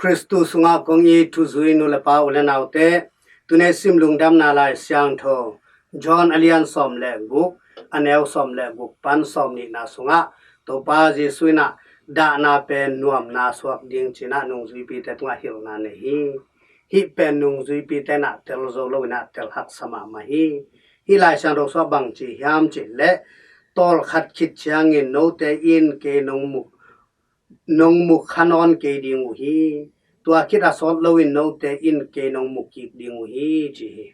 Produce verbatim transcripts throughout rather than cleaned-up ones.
Khristu sungah kong it thuzui nu le pa, u le naute, tuni sim Lungdamna Lai Siangtho John a lian sawm le guk, a neu sawm le guk pan sawm nihna sungah Topa Jesuh in ah dahna pen nuamna suak ding ci-in ah nungzuipite tungah hilhna nei hi. Hih pen nungzuipite in ah tel zo lo in ah tel haksa mahmah hi. Hih Lai Siangtho sungah bang ci hiam cih leh, tawlkhat khit ciangin note in kei nong mu nong mu kha nawn kei ding uh hi. Tua khit a sawt loin note in kei nong mu kik ding uh hi, ci hi.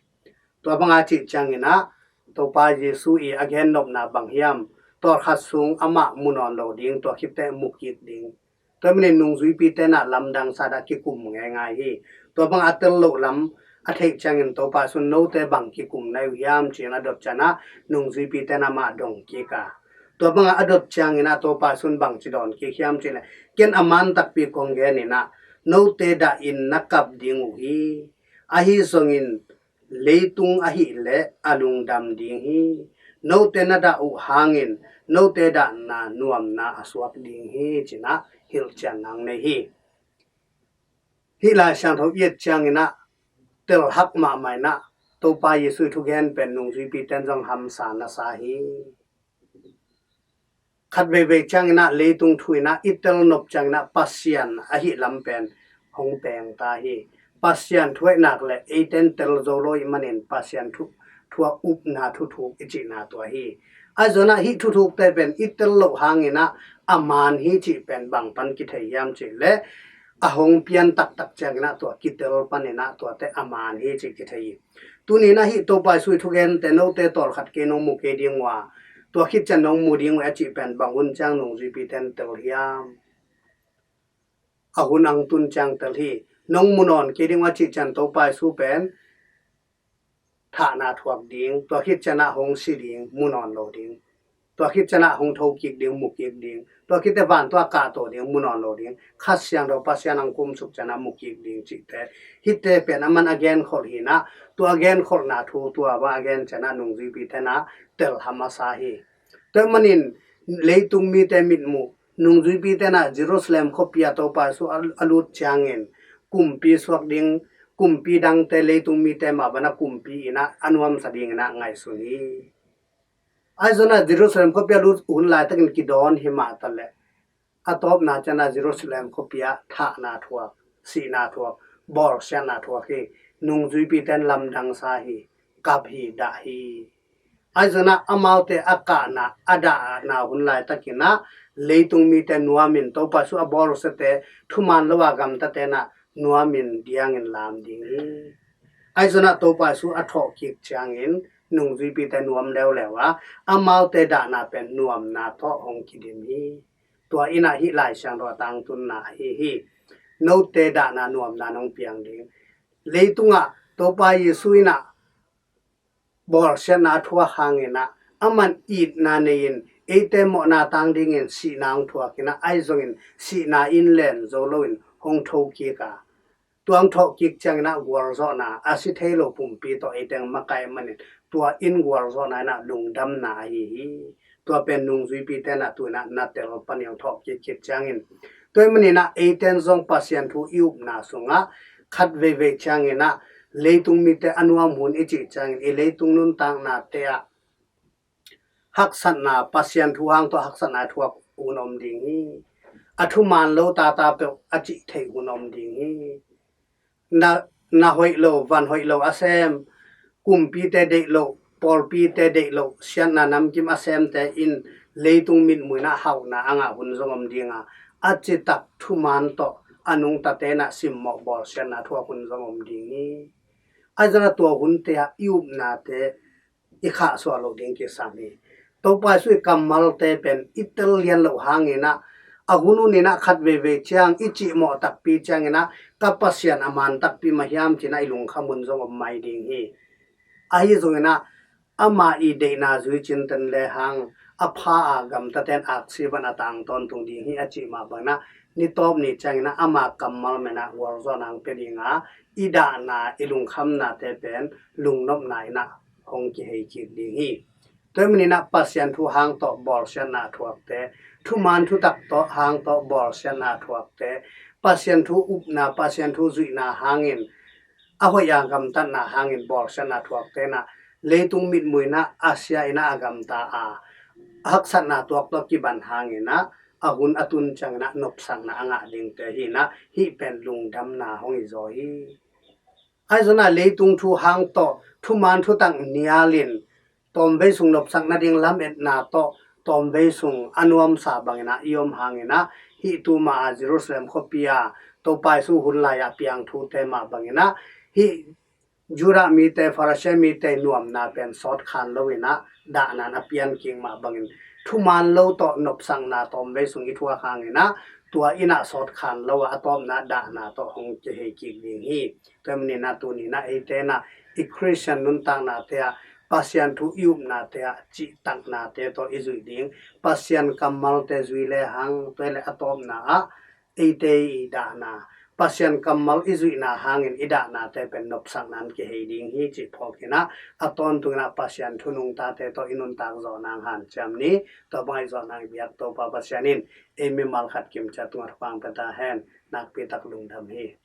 Tua banga cih ciangin ah Topa Jesuh i a gennopna bang hiam? Tawlkhat sung amah mu nawn lo ding, tua khit teh mu kik ding. Tua manin nungzuipite in ah lamdang sa-in ah kikum ngeingai hi. Tua banga a tel loh lam a theih ciangin Topa Jesuh in note bang kikum na hi uh hiam ci-in a dot ciangin ah nungzuipite in ah amah dong kik a, tua banga a dot ciangin ah Topa Jesuh in bang ci dawn kik hiam cih leh, ken a man takpi kong gen in ah, note dah in na kap ding uh hi. Ahi zongin leitung ahih leh a lungdam ding hi. Note na dah uh hangin note dahna nuamna a suak ding hi, ci-in ah hilhcian nang nei hi. Hih Lai Siangtho i et ciangin ah tel hak mahmah in ah Topa Jesuh i thugen pen nungzuipite in zong hamsa na sa hi. Khat veivei ciangin ah leitung thu in ah i tel nop ciangin ah Pasian ahih lam pen hong peng ta hi. Pasian thu ahih nak leh eite in tel zo lo ahih manin Pasian thu, thu a upna thuthuk i cihna tua hi. Ahi zongin ah hih thuthukte pen i tel loh hangin ah a man hi cih pen bang pan kithei hiam cih leh, a hong pian taktak ciangin ah tua kitel panin ah tuate a man hi cih kithei hi. Tuni in ah hih Topa Jesuh i thugente, note tawlkhat kei nong mu kei ding uh a, tua khit ciang nong mu ding uh a cih pen bang hun ciang nungzuipite in tel hiam? A hun hong tun ciang tel hi. Nong mu nawn kei ding uh a cih ciang Topa Jesuh pen thahna thuak ding, tua khit ciang ah hong si ding, mu nawn lo ding. Tua khit ciang ah hong tho kik ding, mu kik ding. Tua khit teh vantung ah kahto ding, mu nawn lo ding. Kha Siangtho Pasian hong kumsuk ciang ah mu kik ding cihte, hihte pen aman a genkholh hi in ah, tua a genkholhna thu tua bang a gen ciang ah nungzuipite in ah tel hamsa hi. Tua manin leitung mite mitmuh, nungzuipite in ah Jerusalem khuapi ah Topa Jesuh a, a lut ciangin kumpi suak ding, kumpi dangte leitung mite mah bang a kumpi in ah a nuamsa dingin ah ngaihsun hi. Ahi zongin ah Jerusalem khuapi a lut hun laitakin kidawn hi mah ta leh, a tawpna ciang ah Jerusalem khuapi ah thahna thuak, sihna thuak, bawlsiatna thuak hi. Nungzuipite in lamdang sa hi, kap hi, dah hi. Ahi zongin ah amaute a kahna, a dahna hun laitakin ah leitung mite nuamin, Topa Jesuh a bawlsiate thuman lo a gamtate in ah nuamin diangin lam ding hi. Ahi zongin ah Topa Jesuh a thawh kik ciangin nungzuipite nuam leuleu a, amaute dahna pen nuamna tawh hong kidim hi. Tua in ah hih Lai Siangtho a tangtunna ahi hi. Note dahna nuamna nong piang ding. Leitungah Topa Jesuh in ah bawlsiatna a thuak hangin ah, aman itna nei-in eite mawhna tang dingin sihna hong thuak in ah, ahi zongin sihna in len zo loin hong tho kik a, tua hong thawh kik ciangin ah gualzawhna, a si thei lo pumpi tawh eite hong makaih manin, tua in gualzawhna in ah lungdamna ahi hi. Tua pen nungzuipite in ah tu in ah na tel pan i hong thawh kik khit ciangin, tua ahih manin ah eite in zong Pasian thu i upna sungah khat veivei ciangin ah leitung mite a nuam hun i cih ciangin i leitung nuntaknate ah haksatna, Pasian thu hang tawh haksatna thuak hun om ding hi. A thuman lo tata peuh a cih theih hun om ding hi. Na, na hoih lo, van hoih lo a sem, kumpite deih loh, pawlpite deih loh, siatna namkim a semte in leitung mitmuh in ah hauhna a ngah hun zong om ding a, a citak thuman tawh a nungtate in ah simmawh bawlsiatna thuak hun zong om ding hi. Ahi zongin ah tua hunte ah i upnate i khahsuah loh ding kisam hi. Topa Jesuh i kammalte pen i tel lian loh hangin ah, a hun hun in ah khat veivei ciang i cihmawh takpi ciangin ah, ka Pasian a man takpi mah hiam ci-in ah i lungkham hun zong om mai ding hi. Ahi zongin ah ama i deihna zui cinten lehang, a pha a gamtaten aksi van a tang tawntung ding hi a cih mah bangin ah, ni tawp ni ciangin ah ama kammal men ah gualzawhna hong pia ding a, i dahna, i lungkhamnate pen lungnopna in ah hong kihei kik ding hi. Tua ahih manin ah Pasian thu hang tawh bawlsiatna thuakte, thuman thutak tawh hang tawh bawlsiatna thuakte, Pasian thu upna, Pasian thu zuihna hangin, a hoih a gamtatna hangin bawlsiatna thuakte in ah leitung mitmuh in ah a sia in ah a gamta a, a haksatna tuak tawh kiban hangin ah a hun a tun ciangin ah nopsakna a ngah dingte hi in ah, hih pen lungdamna hong hi zaw hi. Ahi zongin ah leitung thu hang tawh thuman thutak nialin tawmvei sung nopsak nading lametna tawh tawmvei sung a nuamsa bangin ah i om hangin ah, hih tuma a Jerusalem khuapi a Topa Jesu hun lai-a piang thute mah bangin ah, hih Judah mite, Pharisee mite nuamna pen sawt khan lo in ah dahna in a pian kik mah bangin, thuman lo tawh nopsakna tawmvei sung i thuak hangin ah tua in ah sawt khan lo a, a tawpna dahna tawh hong kihei kik ding hi. Tua ahih manin ah tuni in ah eite in ah i Khristian nuntaknate ah, Pasian thu i upnate ah cihtaknate tawh i zuih ding. Pasian kammalte zui lehang, tua leh a tawpna ah eite i dahna, Pasian kammal i zuihna hangin i dahnate pen nopsakna in kihei ding hi cih phawk in ah, a tawntungin ah Pasian thu nungtate tawh i nuntak zawh nang hanciam ni. Tua bang i zawh nang i biak Topa Pasian in ei mimal khat kimciat tungah thupha pia ta hen. Nakpi tak lungdam hi.